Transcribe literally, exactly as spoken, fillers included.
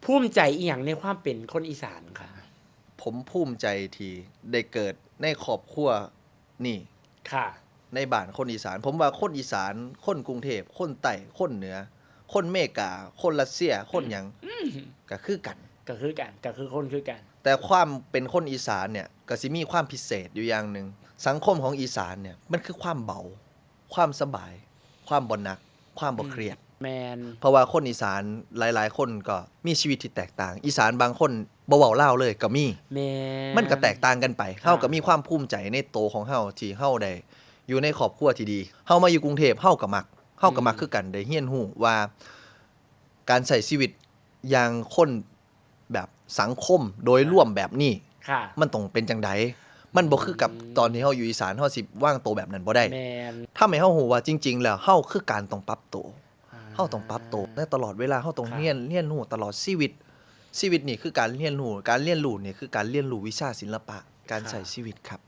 ภูมิใจอีหยังในความเป็นคนอีสานคะ ผมภูมิใจที่ได้เกิดในครอบครัวนี่ ค่ะ ในบ้านคนอีสาน ผมว่าคนอีสาน คนกรุงเทพฯ คนใต้ คนเหนือ คนเมกา คนรัสเซีย คนหยังก็คือกัน ก็คือกันก็คือคนคือกัน แต่ความเป็นคนอีสานเนี่ยก็สิมีความพิเศษอยู่อย่างหนึ่ง สังคมของอีสานเนี่ยมันคือความเบา ความสบาย ความบ่หนัก ความบ่เครียด แมน เพราะว่าคนอีสานหลายๆ คนก็มีชีวิตที่แตกต่าง อีสานบางคนบ่เว้าลาวเลยก็มี แมน มันก็แตกต่างกันไป เฮาก็มีความภูมิใจในโตของเฮาที่เฮาได้อยู่ในครอบครัวที่ดี เฮามาอยู่กรุงเทพฯ เฮาก็มัก เฮาก็มักคือกัน ได้เรียนรู้ว่า การใช้ชีวิตอย่างคนแบบสังคมโดยรวมแบบนี้ ค่ะ มันต้องเป็นจังใด มันบ่คือกับตอนที่เฮาอยู่อีสาน เฮาสิวางโตแบบนั้นบ่ได้ แมน ทำให้เฮารู้ว่าจริง ๆ แล้วเฮาคือการต้องปรับโต เฮาต้องปรับโตในตลอดเวลา เฮาต้อง ครับ เรียน เรียนรู้ตลอดชีวิต ชีวิตนี่คือการเรียนรู้ การเรียนรู้นี่คือการเรียนรู้วิชาศิลปะ การ ครับ ใช้ชีวิตครับ